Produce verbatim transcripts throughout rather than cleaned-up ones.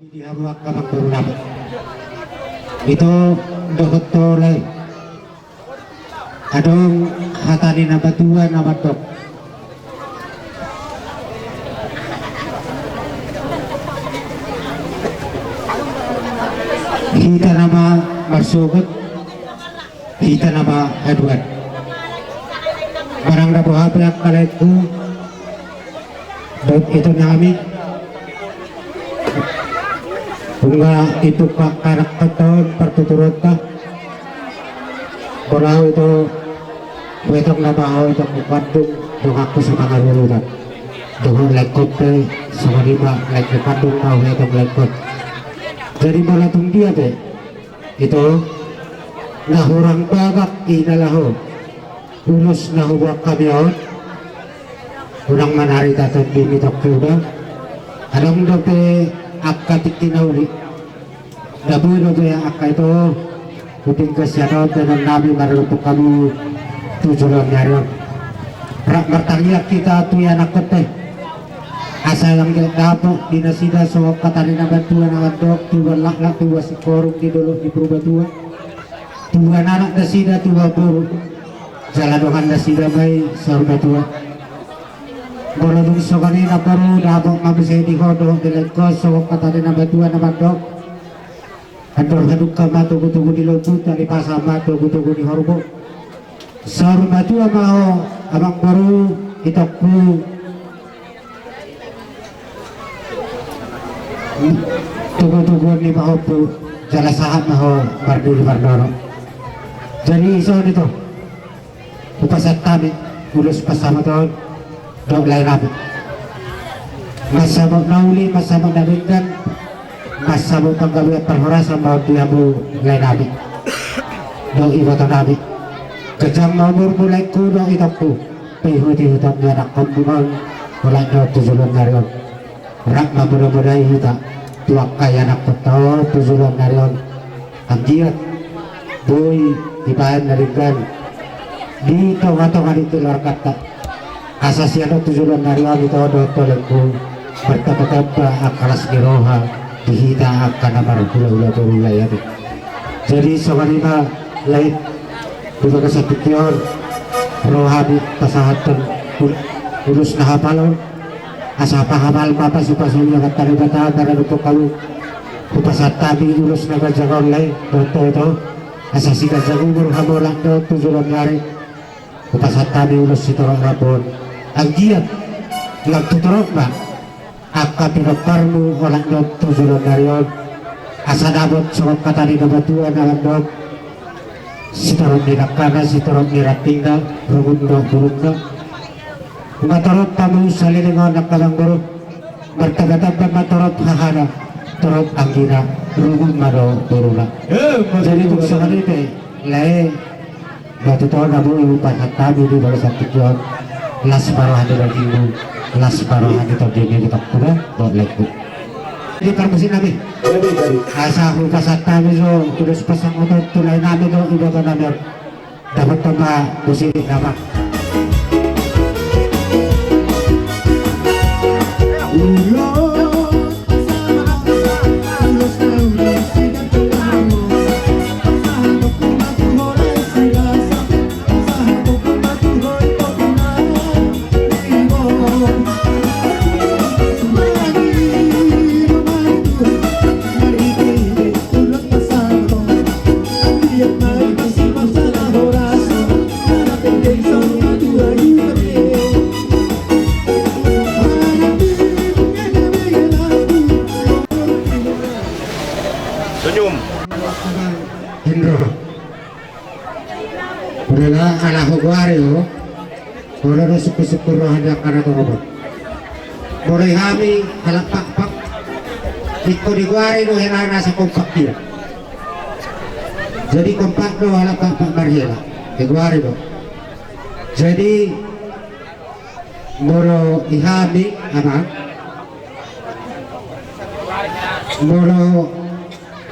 Di hamu angka amangboru nami, ito dohot tu lae, adong hata ni na matua na mandok: Hita nama marsogot, hita nama haduan. Manang na boha pe angka laengku dohot ito nami, nunga ipungka angka na hataon partuturonta. Molo ahu ito, huetong nama ho ito, mukandung donganku sapangarurutan. Dohot laengkon pe songon i ma, laengku kandung ma huetong laengkon. Jadi molo tung dia pe ito, na hurang bagak i na laho ulos na huboan hami on, unang manari tatonding i tongkiuda. Adong dope angka tingki na uli, na boi dope angka ito, hupinggas sian on dainang nami, mardompok hami tu joloan ni ari on. Rap martangiang hita tu ianakhonta, asa anggiat dapot di nasida songon hata ni na matua na mandok: Tubuan laklak, tubuan singkoru di dolok ni Purbatua, tubuan anak nasida, tubuan boru, jala dongan nasida ma i saur matua. Molo dung songon i, namboru, dapot ma muse di ho dohot di laengkon songon hata ni na matua na mandok: Andor hadungka ma togutogu ni lombu, tali pasa ma togutogu ni horbo. Saur matua ma ho amangboru, itongku, togutoguon ni pahompu, jala sahat ma ho mardiri marnono. Jadi ison ito, hupasahat hami ulos pansamotan dohot lae nami. Mansamot na uli, mansamot na denggan, mansamot panggabean parhorasan ma on di hamu lae nami dohot iboto nami. Ganjang ma umurmu laengku dohot itongku, paihuthuthu ni anakhonmuna on, holan dohot tu joloan ni ari on. Rap mamodamodai hita tu angka ianakhonta on tu joloan ni ari on, anggiat boi dibaen na denggan di tongatonga ni keluarganta. Asa sian on tu joloan ni ari on, ito dohot laengku, martambatamba angka las ni roha di hita angka na marhulahula boru, lae, ate. Jadi songon i ma, lae, di bagasan tingki on ro hami pasahathon ul-, ulos na hapal on, asa hapal ma pasupasuna ni Amanta Debata, mardompok hamu. Hupasahat hami ulos na ganjang on, lae, dohot ito, asa siganjang umur hamu holan dohot tu joloan ni ari. Hupasahat hami ulos sitorop rambu on, anggiat lang tu torop ma angka pinomparmu holan dohot tu joloan ni ari on. Asa dapot songon hata ni na matua na mandok: Sitorop ni nangkana, sitorop ni rantingna, rungun dohot bulungna. Nunga torop hamu saleleng on angka amangboru, martambatamba ma torop hahana, torop anggina, rungun ma dohot boruna. Eh, jadi tung songon i pe, lae, molo tung na boi hupasahat hami di bagasan tingki on, las ma roha ni dagingmu, las ma roha ni tondimi, di pangkuda dohot laengku. Di parmusik nami, asa hupasahat hami jo ulos pansamotan tu lae nami dohot iboto nami on. Dapothon ma musik nama. Senyum. Indro. Udah lah, ala hugoari ho. Molo do sungkunsungkun roha ni angka na torop on. Molo i hami halak Pakpak, ingkon digoari do hela na asa kompak hita. Jadi kompak do halak Pakpak marhela, digoari do. Jadi molo i hami, amang, molo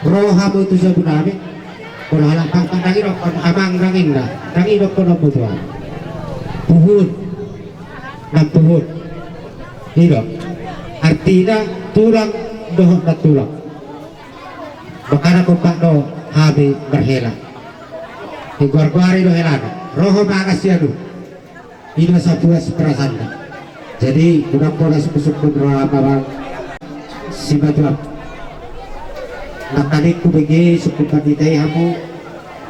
ro hamu tu jabu nami, molo halak Pakpak ndang idokkon amang, ndang inna, ndang idokkon ompu tu ahu. Puhun, nampuhun. I do artina tulang dohot nantulang. Makana kompak do hami marhela. Digoargoari do helana. Roha ma angka sianu. Ina sapuas perasanda. Jadi unang pola sungkun-sungkun roha ma bang. Sibatuam. Nangkaning hubege sungkun pandita i hamu.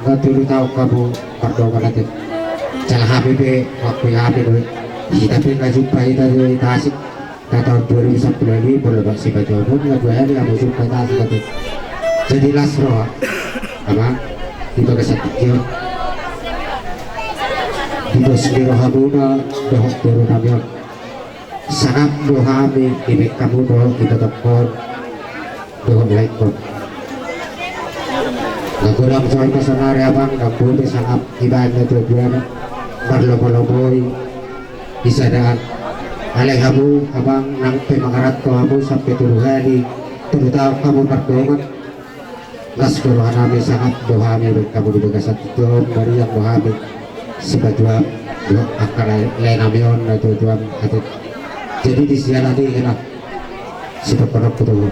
Nga tolu taon hamu pardongan ate. Jala hami pe waktu i hami do. Hita pe nga jumpa hita do i tasik. Nga taon dua ribu sampulu lima i pola bang sibatuam on nga dua hali hamu jumpa i tasik ate. Jadi las roha. Ama. Di bagasan tingki on. Di dos ni rohamuna dohot boru nami on. Sangap do hami dibaen hamu dohot ibotongkon dohot laengkon. Nga godang songon i ma saonari abang, ndang boi be sangap dibaen natua-tuana marlomo-lomoi di sadaan. Alai hamu abang nang pe mangaranto hamu sampe tolu hali tolu taon hamu mardongan. Las do roha nami, sangap do hami baen hamu di bagasan tingki on, meriang do hami sibatuam dohot angka lae nami on natua-tuam ate. Jadi di siala ni hela sitongkononku tu ho.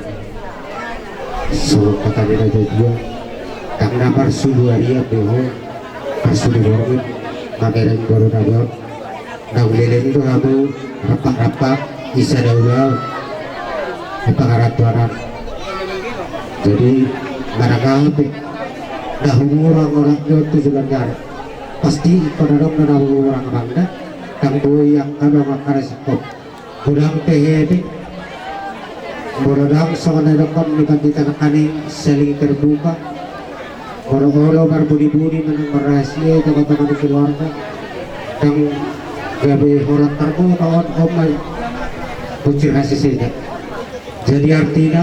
Songon hata ni natua-tua, ndang na parsulu arian be ho, parsulu borngin, mamereng boru nami on. Naung leleng do hamu rampak-rampak i sada ulaon di pangarantoan. Jadi manang aha pe na humurang olat ni on tu joloan ni ari, pasti ingkon adong do na humurang abang da. Ndang boi angka adong angka na singkop. Godang pe hepeng. Molo ndang songon na nidokkon ni pandita nangkaning saling terbuka. Molo olo marbuni-buni manang marrahasia i tonga-tonga ni keluarga, ndang gabe holan tarboto on, on ma i bonsir haseseda. Jadi artina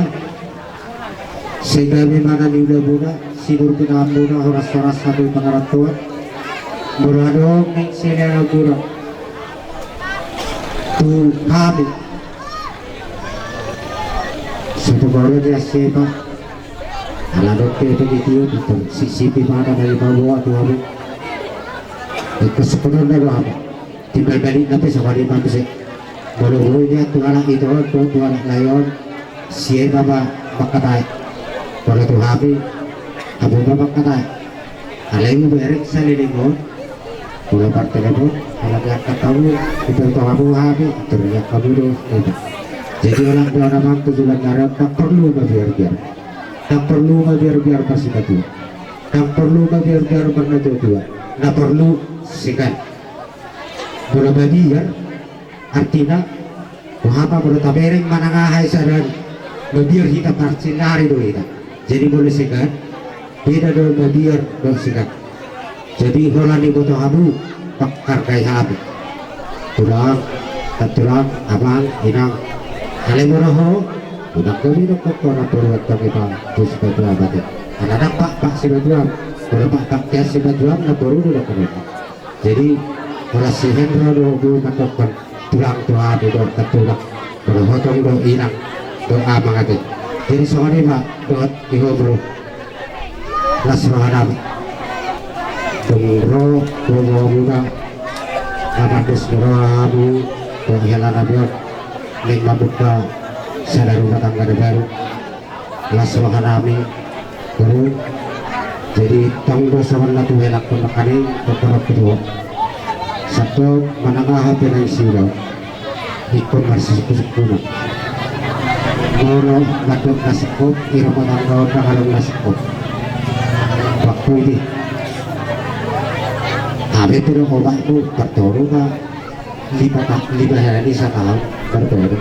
sai gabe ma na niulamuna, sinur pinahanmuna, horas-horas hamu di pangarantoan. Molo adong naeng sileanmuna tu hami, sai tu molo ni asi ma. Ala dope pe di tiup, sisipi ma na bali paboa tu hamu. Ingkon sungkunonna do hamu. Timbal balik na pe songon i ma muse. Molo boi nian tu halak ito on dohot tu halak lae on, sian i ma mangkatai. Molo tu hami, hamu ma mangkatai. Alai hubereng saleleng on. Molo partelepon, ala diangkat hamu, diboto hamu hami, teriak hamu do. Jadi olat do na amang tu joloan ni ari on, ndang porlu mabiar-biar. Ndang porlu mabiar-biar marsimatua. Ndang porlu mabiar-biar marnatua-tua. Na porlu segan. Molo mabiar, artina, boha ma molo tabereng manang aha i sada, mabiar hita, parsinnari do hita. Jadi molo segan, beda do mabiar dohot segan. Jadi holan diboto hamu manghargai hami. Tulang, tulang, amang, inang. Alai molo ho, unang gabe dohonon na boru antong i, Pak, tu sibatuam ate. Ala ndang pakpak sibatuam. Molo pakpak pe sibatuam, na boru do dohonon. Jadi holan sihen ro do hamu mandokkon tulang tu hami dohot tulang, molo ho tong do inang dohot amang ate. Jadi songon i ma dohot di ho bro. Las roha nami. Dung ro boru-borumuna, na mandos ni roha hamu dohot hela nami on, naeng mambuka sada rumah tangga na baru. Las roha nami, boru. Jadi tong do songon na tu helangkon nangkaning, tong do ketua. Sandok manang aha pe naeng siula, ingkon marsisungkun-sungkunan. Molo mandok na singkop, i rumah tangga on ndang adong na singkop. Waktu i di. Hami pe do omakku, partoru ma. Lima ta-, lima hali sataon marbada.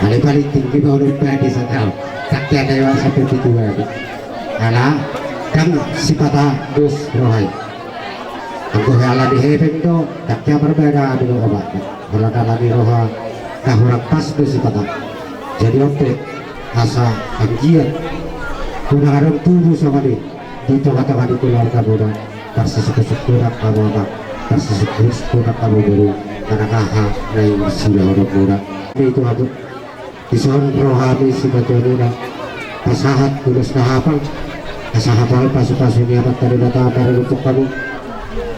Alai paling tinggi ma onom hali sataon. Tangkian na iwa sampe pitu hali. Ala, ndang sipata dos roha i. Anggo ala ni hepeng do, tangkian marbada do omakku. Molo ala ni roha, na hurang pas do sipata. Jadi on pe, asa anggiat unang adong tubu songon i. Di tonga-tonga ni keluargamuna, parsisungkun-sungkunan hamu amang, parsisungkun-sungkunan hamu boru, manang aha naeng siulahononmuna. Di tu hamu, dison ro hami sibatuamuna, pasahat ulos na hapal, asa hapal pasu-pasu ni Amanta Debata marolopon hamu.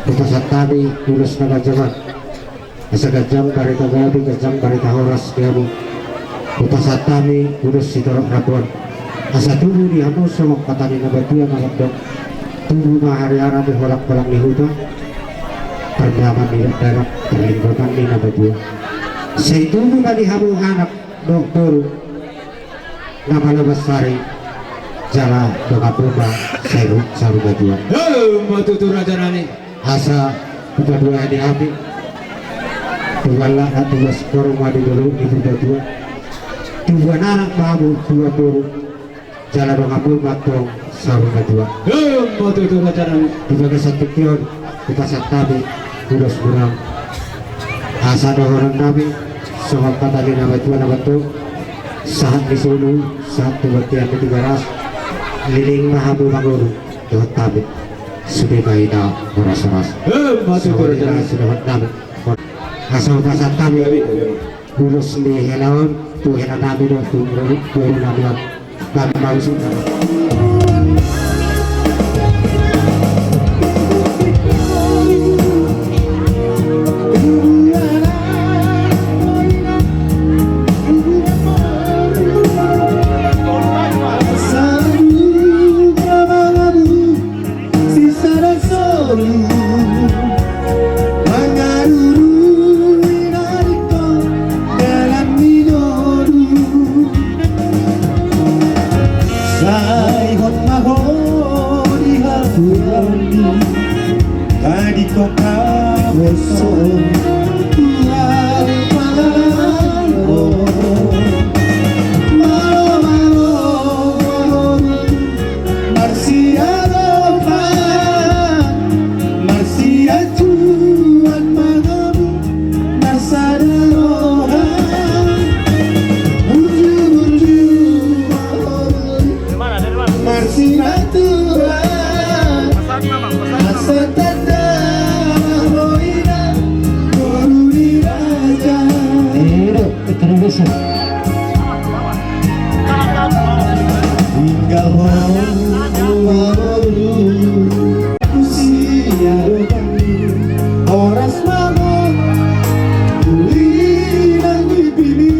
Hupasahat hami ulos na ganjang on. Asa ganjang barita gabe, ganjang barita horas di hamu. Hupasahat hami ulos sitorop rambu on. Asa tubu di hamu songon hata ni natua-tua na mandok: Tubu ma hariara di holang-holang ni huta, pardaman ni dakdanak, parlinggoman ni natua-tua. Sai tubu ma di hamu anak dohot boru na malo mansari, jala dongan ma sai saur matua. Emma tutu, raja nami. Asa hupaduahon hami, tubuan lakna, tubuan singkoru ma di dolok ni natua-tua. Tubuan anak ma hamu, tubuan boru, jala dongan ma antong saur matua. Emma tutu, raja nami. Di bagasan tingki on, hupasahat hami ulos muna, asa dohonon nami songon hata ni natua-tua na mandok: Sahat ni solu, sahat tu bontean ni Tigaras, leleng ma hamu mangolu dohot hami, sude ma i na horas-horas. Emma tutu, raja nami. Songon i ma sidohonon nami. Asa hupasahat hami ulos ni hela on tu hela nami dohot tu boru nami on. Bang Mausik. Sisada solu mangaruru inarikon dalan ni ngolu. Sai hot ma ho di hatuaon i, tadingkon haposoon. Tulang pangalaho, malo-malo, malo-malo. Marsiadopan, marsiajuan ma hamu, marsada roha, burju-burju, marsimatua, asa tanda na boina boru ni raja. Tinggal ho, usia do kami, horas ma ho, uli nang di pini,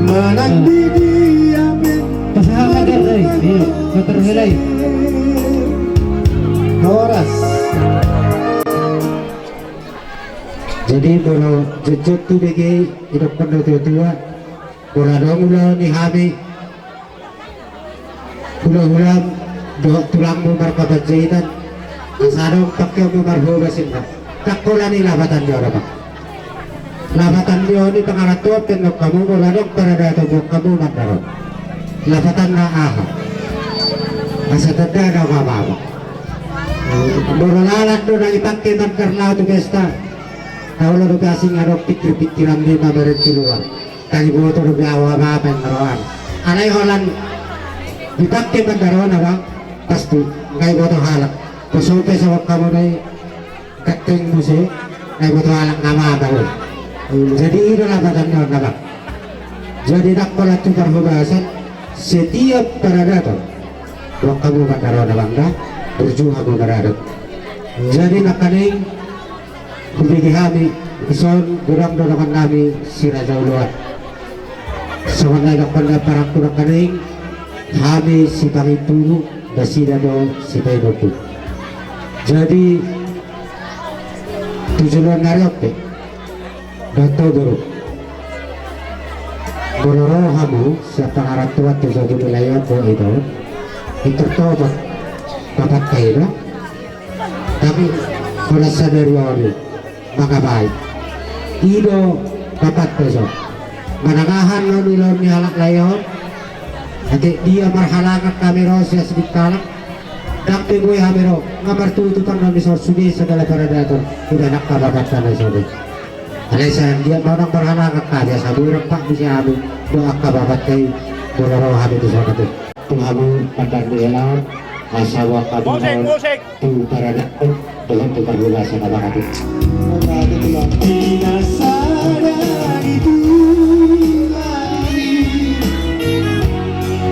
manang di dia pe. Pasahat ma, Ger, eh. Iya, motor helai. Horas. Jadi molo jotjot tu bege, didokkon do tua-tua, molo adong ulaon ni hami, hula-hulam dohot tulangmu marhapanjaitan, asa adong pangkeonmu marhobas inna, ndang holan i lapatan ni on, Amang. Lapatan ni on i pangarantoan pe, nunga hamu molo adong paradaton, nunga hamu mandar on. Lapatanna aha? Asa tanda na mama. Molo lalat do na dipangke mandar laho tu pesta, na olo dope asing adong pingkir-pingkiran ni mamereng tu luar. Ndang diboto dope ahu ama baen rohana. Alai holan dipangke mandar on, Amang, pasti nunga diboto halak. Poso pe songon hamu na i ganteng muse, nunga diboto halak na mata, o. Jadi i do lapatan ni on, Amang. Jadi ndang holan tu parhobasan, setiap paradaton nunga hamu mandar on, Amang, da, burju hamu maradat. Jadi nangkaning hubege hami dison, godang do dongan nami si Raja Oloan. Songon na nidokkon ni amparangku nangkaning, hami sipangintubu, nasida do sipainumbu. Jadi tu joloan ni ari on pe, dohot ho boru, molo ro hamu sian pangarantoan tu jabu ni lae on, dohot ito, pintor topot bapanta i do. Tapi holan sadari on i mangabai, i do bapanta dison. Manang aha annon ulaon ni halak lae on, ate dia marhalangan hami ro sian Sibingkalang, ndang pe boi hami ro, nunga martutupan hami dison, sude sagala paradaton, sude angka bapanta na dison i. Alai sai anggiat ma unang marhalangan hami, asa boi rap hami sian hamu dohot angka bapanta i, molo ro hami dison, ate. Tu hamu mandar ni hela on, asa boan hamu tu paradaton dohot tu parhobasan, Amang, ate. Pinasada ni Tuhan i,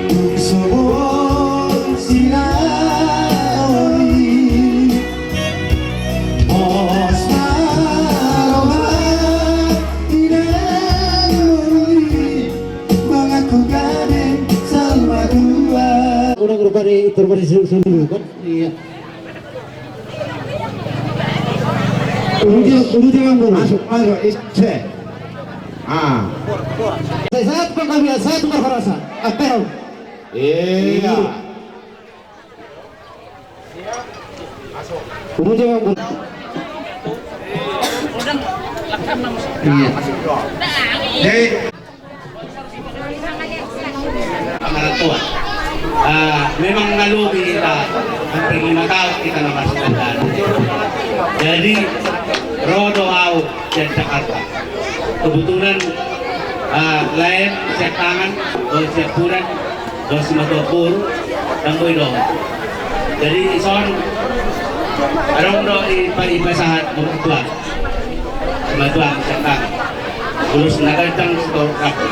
tung so boi sirahi. Pos ma roha i, nang boi mangaku gabe Terima kasih, saya dulu, kan? Iya. Ulu dia, ulu dia, Bang, Bang. Masuk, masuk, ise. Ah. Saya, saya tukang kawin, saya tukang perasa. Apa, Bang? Iya. Ulu dia, Bang, Bang. Iya. Jadi, Martua. Ah, memang na lobi hita, hampir lima tahun hita na marsipandahan. Jadi, ro do au sian Jakarta. Kebetulan, ah, laen sian tangan, dohot sian pudan, dohot simatua boru, dang boi dohot. Jadi, ison, adong do i pa-, ipasahat martua. Simatua sian tangan. Ulos na ganjang sitorop rambu.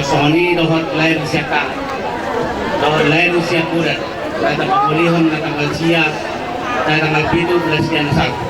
Songon i dohot laen sian tangan. Dohot laen sian pudan. Hita pamulihon na tanggal sia, na tanggal pitu bulan sia na salpu.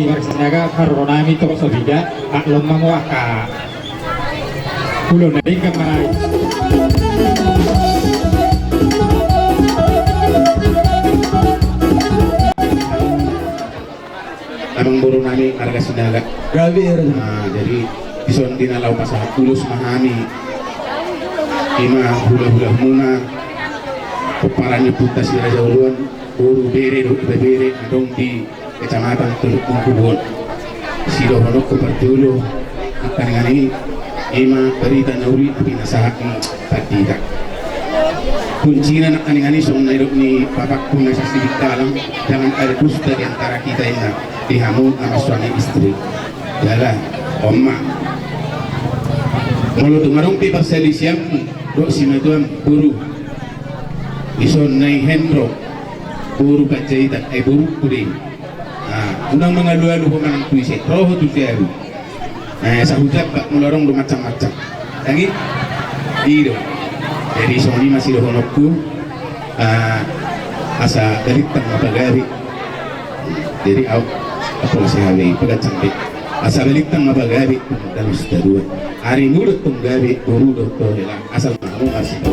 Marga Sinaga, haroro nami Torop Sabida, maklum ma hamu angka ulaon na denggan manari. Amangboru nami marga Sinaga. Gabe, ya, Raja. Nah, jadi dison di na laho pasahat ulos ma hami. Ima hulahula muna, pomparan ni ompunta si Raja Oloan, boru, bere dohot ibebere, adong di Kecamatan Teluk Mengkubuan. Sidohononku parjolo, nangkaningan i, ima barita na uli na pinasahat ni pandita. Kuncina nangkaningan i songon na nidok ni bapakku na sasibit dalam, jangan ada dusta di antara kita, inna, di hamu na marsuami istri. Jala, on ma. Molo tung adong pe parsalisianmu dohot simatuam, boru, dison Nai Hendro, boru Panjaitan, eh, borungku do i. Ah, unang mangalualu ho manang tu ise, ro ho tu si ahu. Eh, asa hujampak molo adong do macam-macam. Dang i? I do. Jadi songon i ma sidohononku, ah, asa balintang ma pagabe. Jadi au, apa masih hale, pagancang be. Asa balintang ma pagabe, dalos daduan. Ari mulak tung gabe, boru dohot hela. Asal mau masih.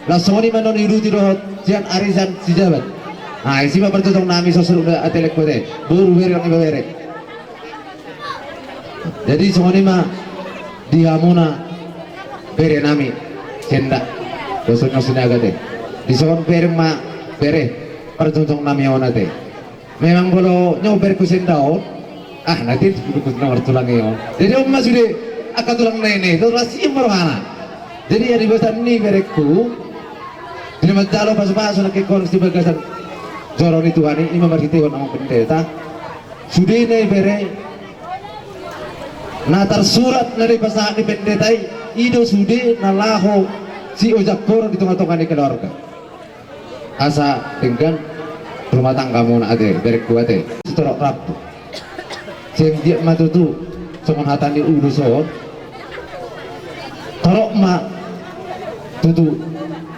Las songon i ma non diuduti dohot sian arisan Sijabat. Ai, si ma parjolo nami songon i, ate, lek, ate. Boru, bere, ibebere. Jadi songon i ma di hamuna bere nami Senda, dohot na Sinaga ate. Dison bereng ma bere parjongjong nami on ate. Memang molo nyo berengku Senda on, ah, na ate, berengku na martulang i on. Jadi on ma sude angka tulang na i, na i, dohot las i ma rohana. Jadi di bagasan ni berengku, di na manjalo pasupasu nangkin horas di bagasan joro ni Tuhan i, i ma marhitehon amang pendeta. Sude na i bere, na tarsurat na dipasahat ni pendeta i, i do sude na laho siojakhon di tongatonga ni keluarga. Asa denggan rumah tanggamuna ate, berengku ate. Sitorop rambu. Sai anggiat ma tutu, songon hata ni ulos on, torop ma tutu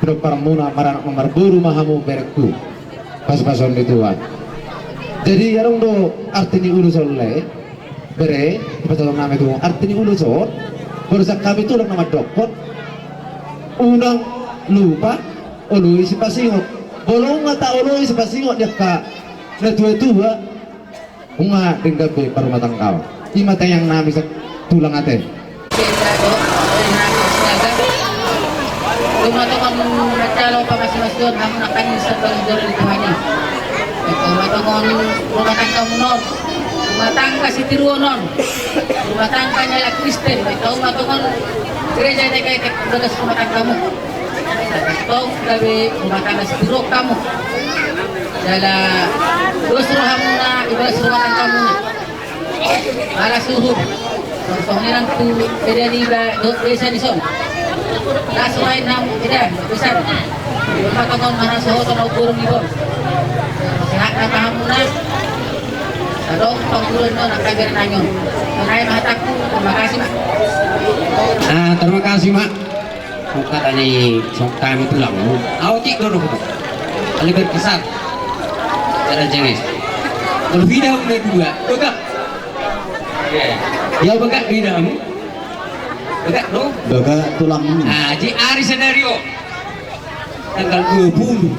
pinomparmuna, maranak ma marboru ma hamu berengku, pasupasuon ni Tuhan. Jadi adong do arti ni ulos on lae, bere, pasahat nami tu arti ni ulos on. Barisan hami tulang na mandokkon, unang lupa oloi sipasingot. Molo nunga taoloi sipasingot di angka natuatua, nunga denggan be parrumatanggaon. I ma tangiang nami satulang ate. Tongatonga manjalo pamasumasuon hamu nangkin di saluhut joro ni Tuhan i. Tongatonga rumah tanggamuna on, rumah tangga sitiruon on, rumah tangga ni halak Kristen, tongatonga gereja, di bagas rumah tanggamu. Tong gabe rumah tangga sitiruon hamu. Jala dos rohamuna di bagas rumah tanggamuna. Ala suhut songon i nang tu pede ni iba dohot desa dison. Las roha i nang pede dohot desa. Di rumah tangga on marhasohotan, umboru ni bon. Sehat ma hamuna. Adong pangguruon on angka bere nami on. Songon i ma hatangku, terima kasih ma. Ah, terima kasih ma. Songon hata ni, songon hami tulangmu. Ahu tinggal do. Kali berkesan. Cara jenis. Molo huida hamu na dua, bagak. Ya, bagak do huida hamu. Bagak do. Bagak tulang. Ah, di ari sadari on, tanggal dua puluh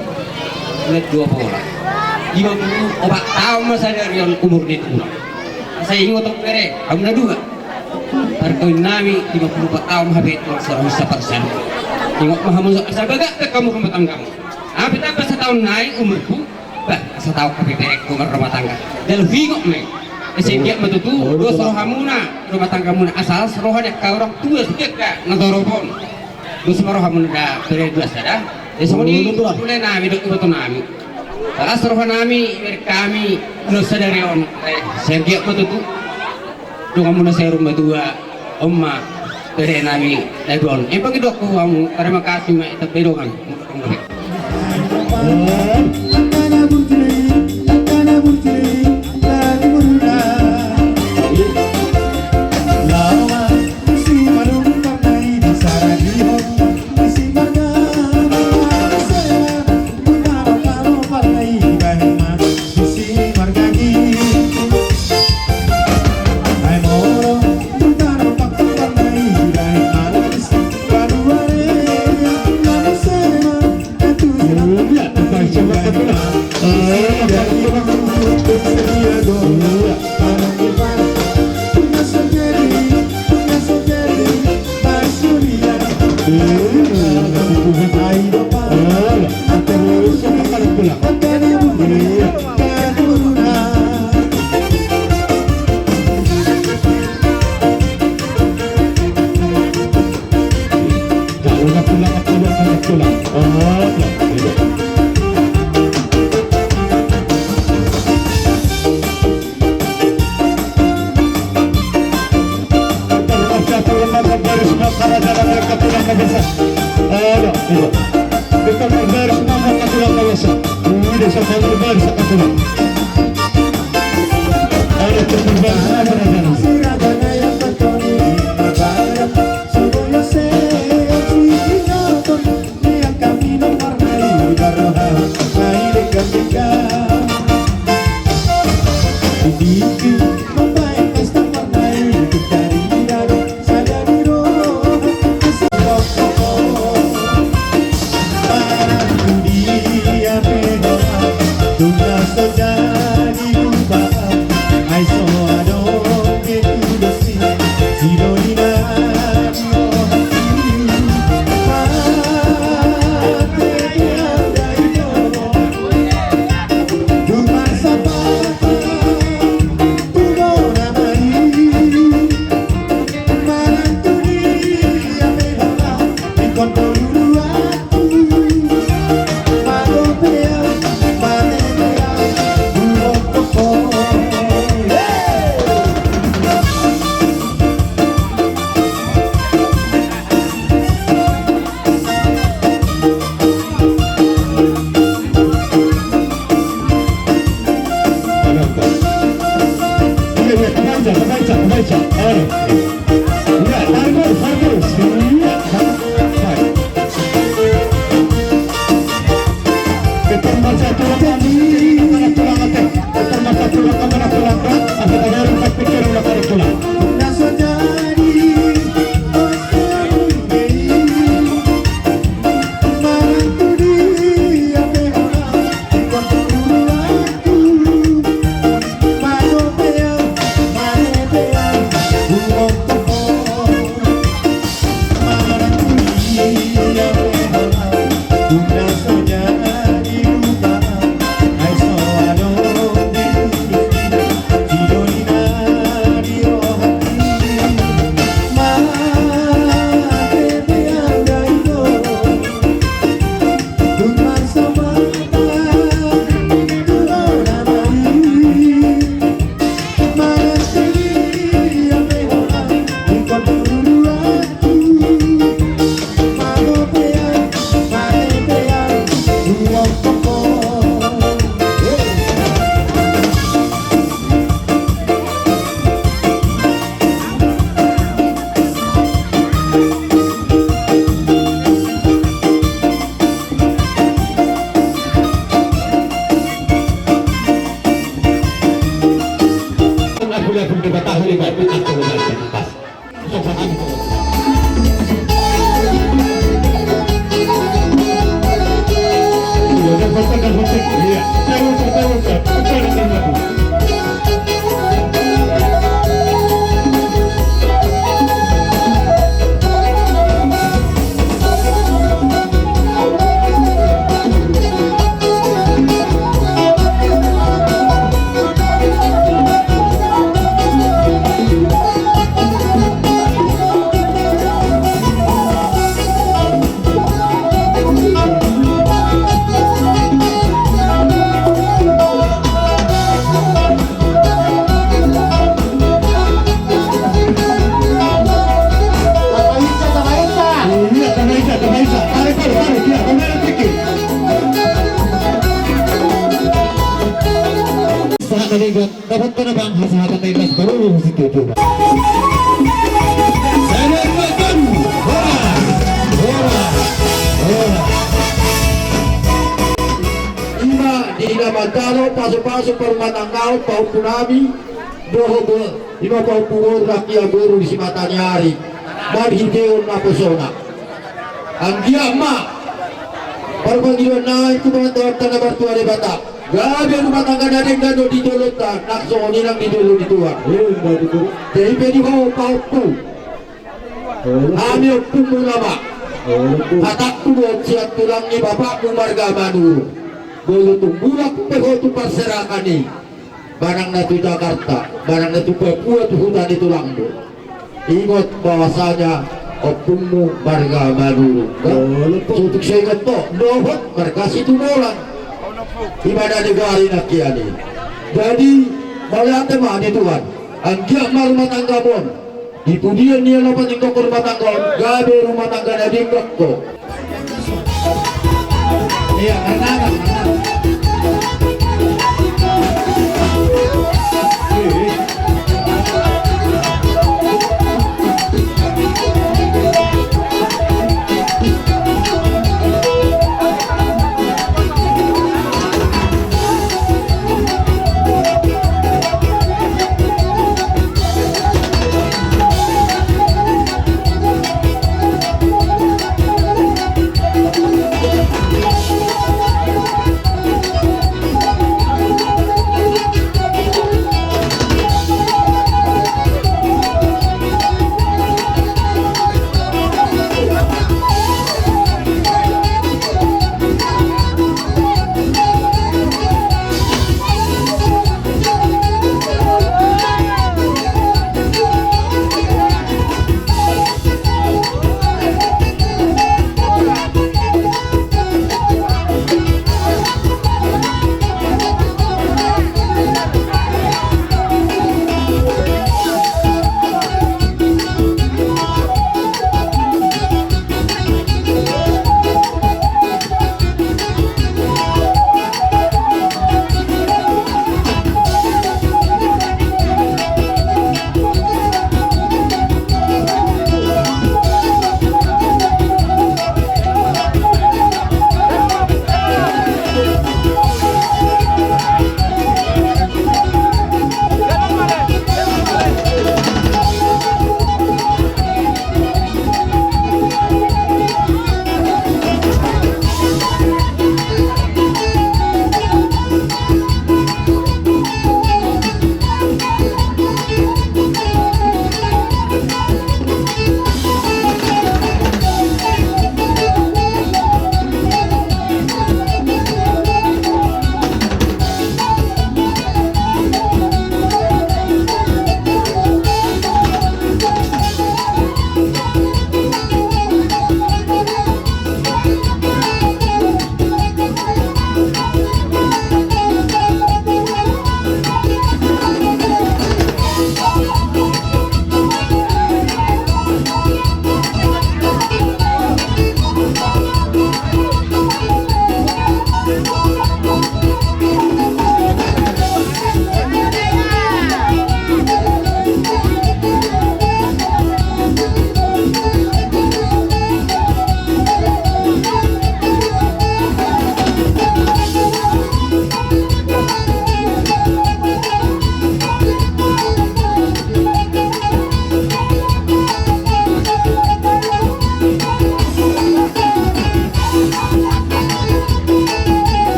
bulan dua puluh, lima puluh opat taon ma sadari on umur ni tulang. Sai ingot on bere, hamu na dua. Parkawinan nami lima puluh opat taon, hape tulang, saroha saparsan. Ingot ma hamu, asa bagak pe hamu rumah tanggamu. Hape tamba sataon nai umurhu, bah, sataon hape berengku marrumah tangga. Jala huingot ma i. Sai anggiat ma tutu dos rohamuna, rumah tanggamuna, asa las roha ni angka orang tua sude angka na torop on. Dos ma rohamuna da, bere dua sada. Jadi songon i, mule nami dohot iboto nami. Las roha nami, bereng hami, dos sadari on. Sai anggiat ma tutu donganmuna saur matua. On ma bere nami na dua on. Emang i dohononku hamu, terima kasih ma i, tapi dongan. Iya, iya, tabaca, tabaca, tabaca. Ayo. Iya, tarik terus, tarik terus. Iya, tarik. Baik. Kita baca tulang, tulang, tulang, tulang, tulang, tulang, tulang, tulang. Apa tadi harus tak pikir ulang, tarik tulang. Dapotan na bang hasahatan na ilas baru lu mesti tutu. Horas, horas, horas. Ima di na manjalo pasupasu parumatanggaon pahompu nami dohot ima pahompu boru, rakyat boru di Simataniari, marhitehon naposona. Anggiat ma parpangidoan nami tu Amanta na martua Debata, gabe rumah tangga na denggan do di jolonta, nang songon i nang di jolo ni Tuhan. Jadi pe di ho pahompu, hami ompungmu nama, hatangku do sian tulang ni bapakmu marga Manurung. Molo tung mulak pe ho tu parserahan i, manang na tu Jakarta, manang na tu Papua, tu huta ni tulangmu, ingot bahwasanya ompungmu marga Manurung. Sotik so ingot ho dohot marga Situbolang. Ima na di gari na kian i. Jadi mauliate ma di Tuhan. Anggiat ma rumah tanggamu on di pudian ni alopan ingkon rumah tangga on, gabe rumah tangga na denggan do. Iya, karena anak, karena anak.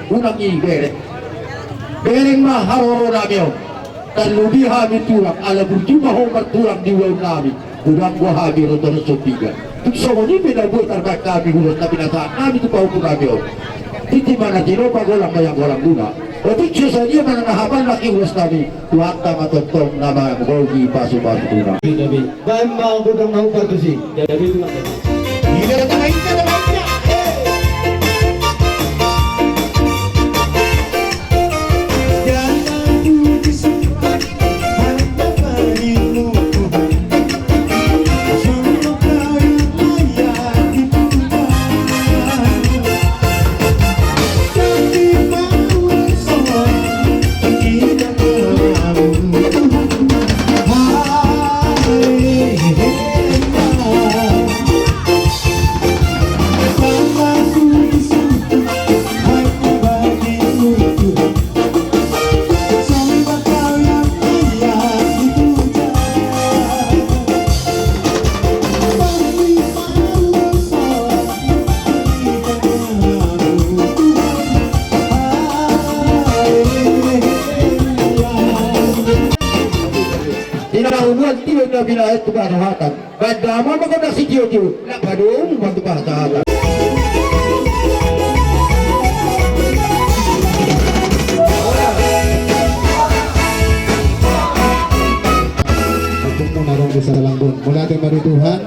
Unang i bereng. Bereng ma haroro nami on. Tarlumobi hami tulang, ala burju ma ho martulang di ulaon nami. Godang do hami ro torus piga. Tung songon i pe na boi tarbaen hami ulos na pinasahat nami tu pahompu nami on. Tintin ma na tinopa, golang ma ianggo langguna. Otik so sadia ma na hapal na ulos nami. Tuhanta ma tongtong na manggohi pasupasuna. Baen ma godang na hupartusi. Jadi tu. Ina na humuan tio na binaen tu pasahaton. Baen damang ma gondang sitiotio. Na padomu ma tu pasahaton. Untukmu na ro di salanggun. Mauliate ma di Tuhan.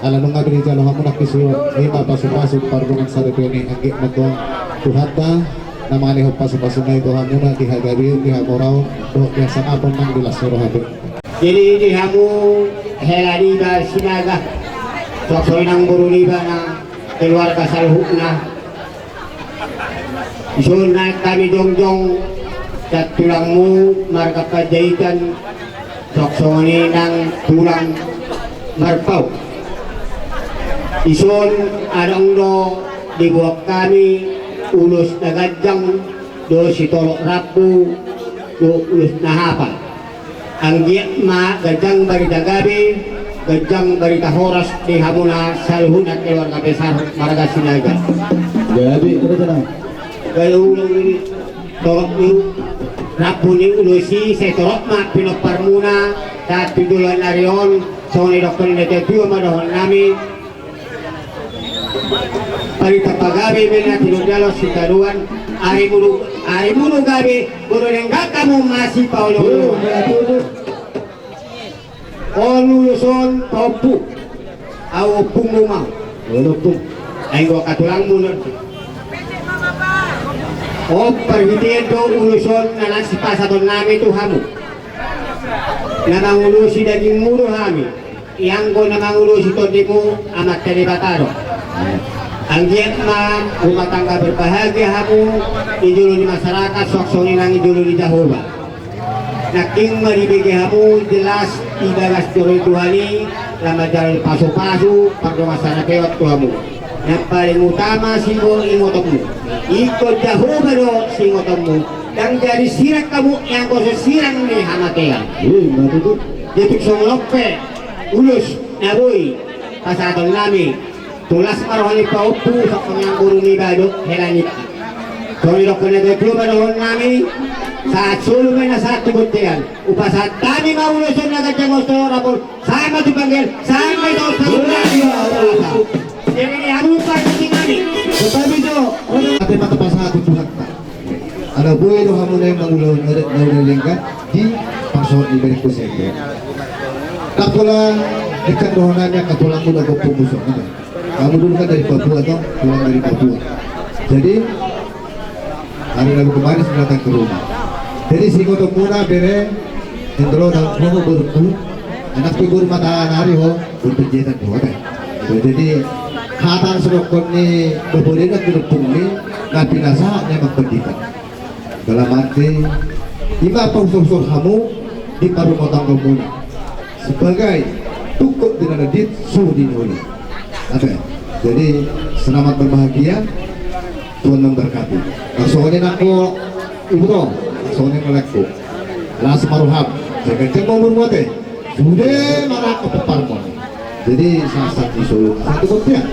Ala nunga be dijalo hamu nangkin suhut, i ma pasupasu pardongansaripeon i. Anggiat ma Tuhanta na mangalehon pasupasuna i tu hamuna di hagabeon, di hamoraon dohot di hasangapon nang di las ni roha be. Jadi di hamu hela niba Sinaga, songon i nang boru niba na keluarga saluhutna. Dison naeng hami jongjong sian tulangmu marga Panjaitan, songon i nang tulang Marpaung. Dison adong do diboan hami ulos na ganjang dohot sitorop rambu dohot ulos na hapal. Anggiat ma ganjang barita gabe, ganjang barita horas di hamuna saluhutna keluarga besar marga Sinaga. Gabe, gabe tenang. Gabe ulos ni, torop ni, rambu ni ulos i, sai torop ma pinomparmuna sahat tu joloan ni ari on. Songon i dohonon ni natuatua ma dohonon nami. Barita pagabe be na tinondialon sitadoan, arimunu, arimunu gabe, boru denggan hamu masipaolooloan. On ulos on pahompu, ahu ompungmu ma. Ai anggo hatulangmu non. On parhitean do ulos on na laos sipasahaton nami tu hamu. Na mangulosi dagingmu do hami. Ianggo na mangulosi tondimu Amanta Debata do. Anggiat ma rumah tangga berbahagia hamu di jolo ni masyarakat, songon i nang di jolo ni Jahowa. Nangkin ma dibege hamu jelas di bagas joro ni Tuhan i, laho manjalo pasupasu pardongansaripeon tu hamu. Na paling utama singo ingotonmu. Ingkon Jahowa do singotonmu. Ndang jadi sirang hamu ianggo so sirang ni hamatean. Ima tutu. Jadi songon on pe ulos na boi pasahaton nami. Tu las ma roha ni pahompu, songon i nang boru niba dohot hela niba. Songon i dohonon ni natuatua ma dohonon nami. Sahat solu ma i na sahat tu bontean. Hupasahat hami ma ulos on na ganjang dohot sitorop rambu. Sahat ma tu panggabean, sahat ma tu panggabean. Jadi di hamu parhitean nami. Tetapi jo, ate mata pasahat tu Tuhanta. Ala boi do hamu na mangulahon adat na uli lenggan di parsahot ni berengku sete. Ndang pola denggan dohonon nami angka tulangmu dohot ompungmu songon i. Kamu dulu kan dari Papua toh, pulang dari Papua. Jadi hari Rabu kemarin saya datang ke rumah. Jadi singotonmuna bere, Hendro dan boru, boru, anak pe boru Matahari ho, boru Panjaitan ho, kan? Jadi hata na sidokkon ni bapa denggan tu ompungmi, na pinasahat ni Amang Pandita. Dalam arti, ima pausur-usur hamu di parrumatanggaonmuna sebagai tungkot di na landit, suhut di na uli. Oke. Jadi selamat berbahagia, Tuhan memberkati. Nah, songon i nangkin ibu to, songon i nangkin. Las ma roham, jaga jam umur mate. Sude marangkap peparmon. Jadi sahat-sahat ni solu, sahat tu bontean.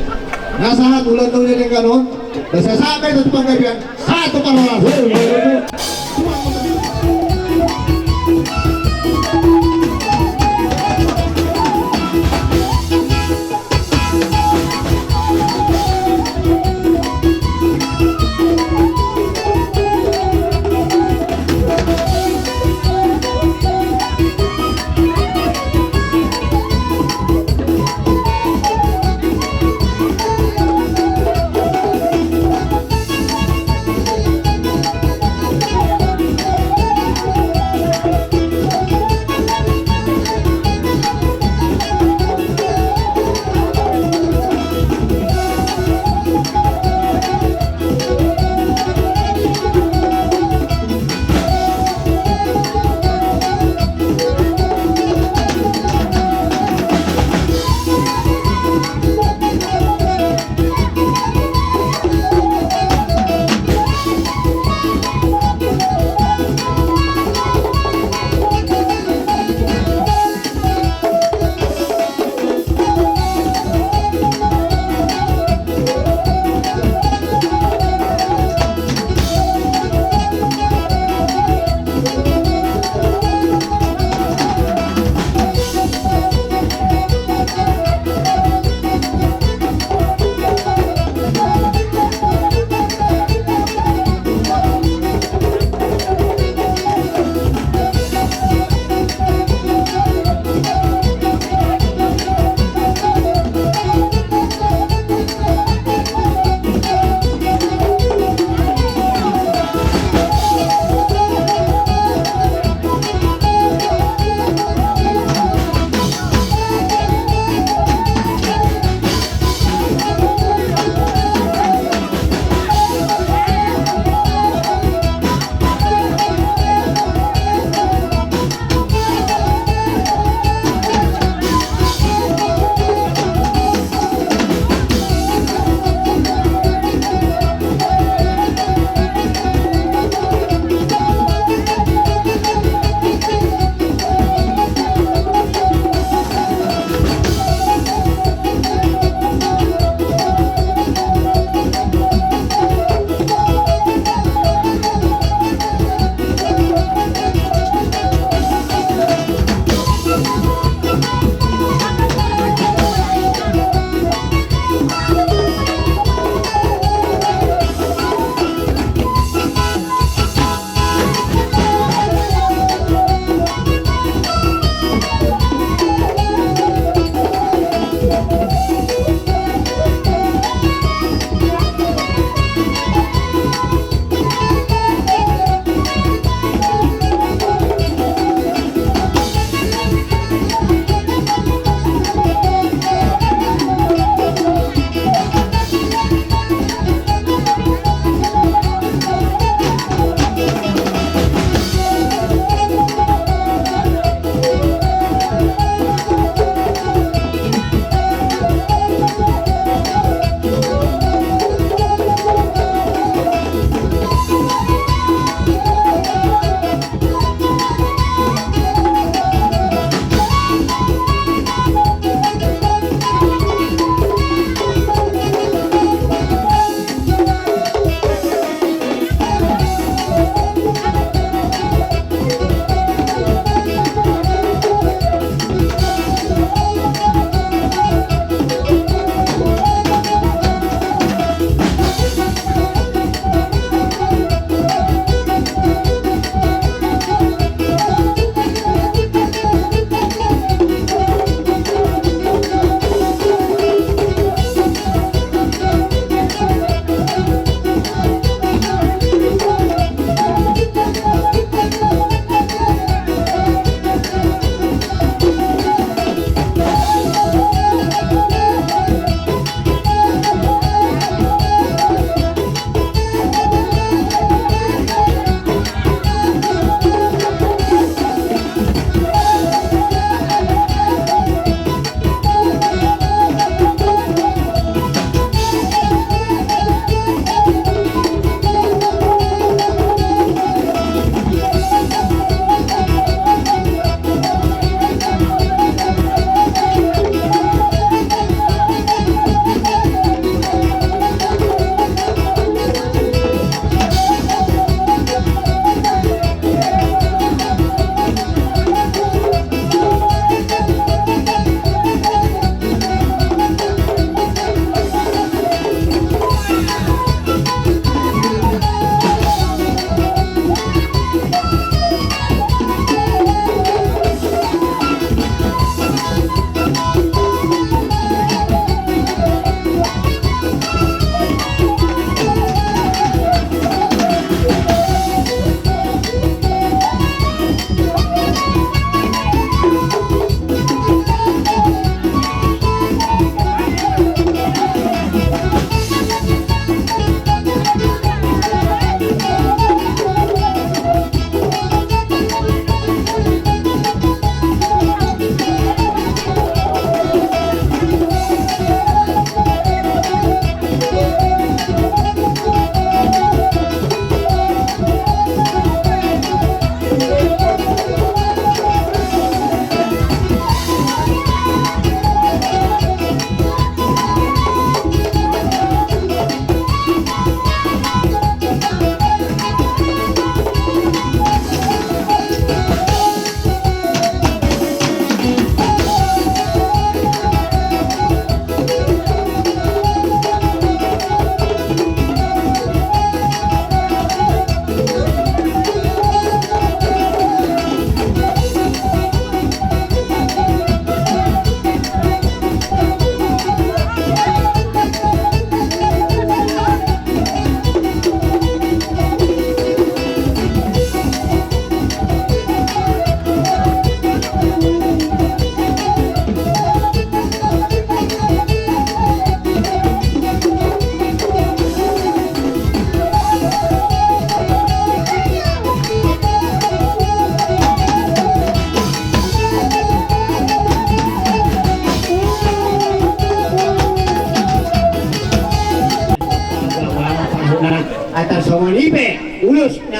Na sahat ulang tahun ni denggan on. Na sahat ma hita tu panggabean. Sahat tu parhorasan.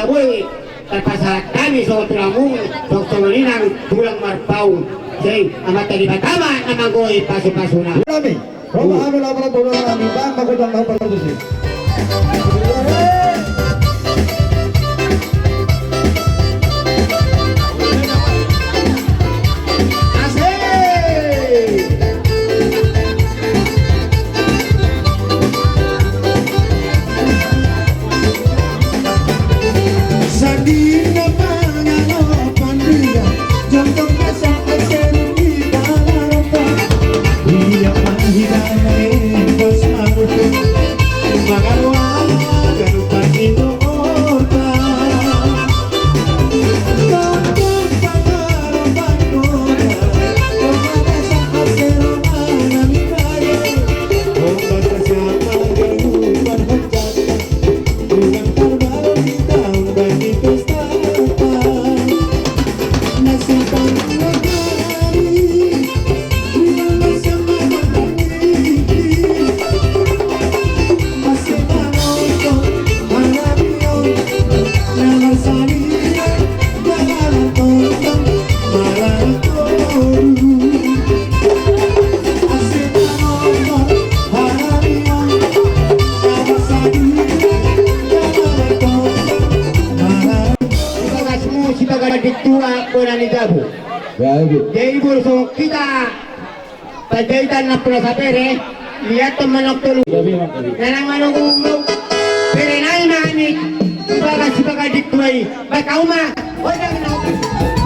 Boi, tarpasahat hami songon tulang, songon inang tulang Marpaung. Sai Amanta Debata ma na manggohi pasupasuna. Hami, ro ma hami laho manggohi hami, bang, bang, bang, bang, bang, bang. Asik. Di bagasmu, sibagas di tua, bona ni jabu. Jadi, bosong hita. Panjaitan nampuna sapere, liathon manang tolu. Gabe, Bang, gabe. Nanang manunggu, bere nai ma hami, bagas sibagas di tua i, bahen hamu ma, godang na.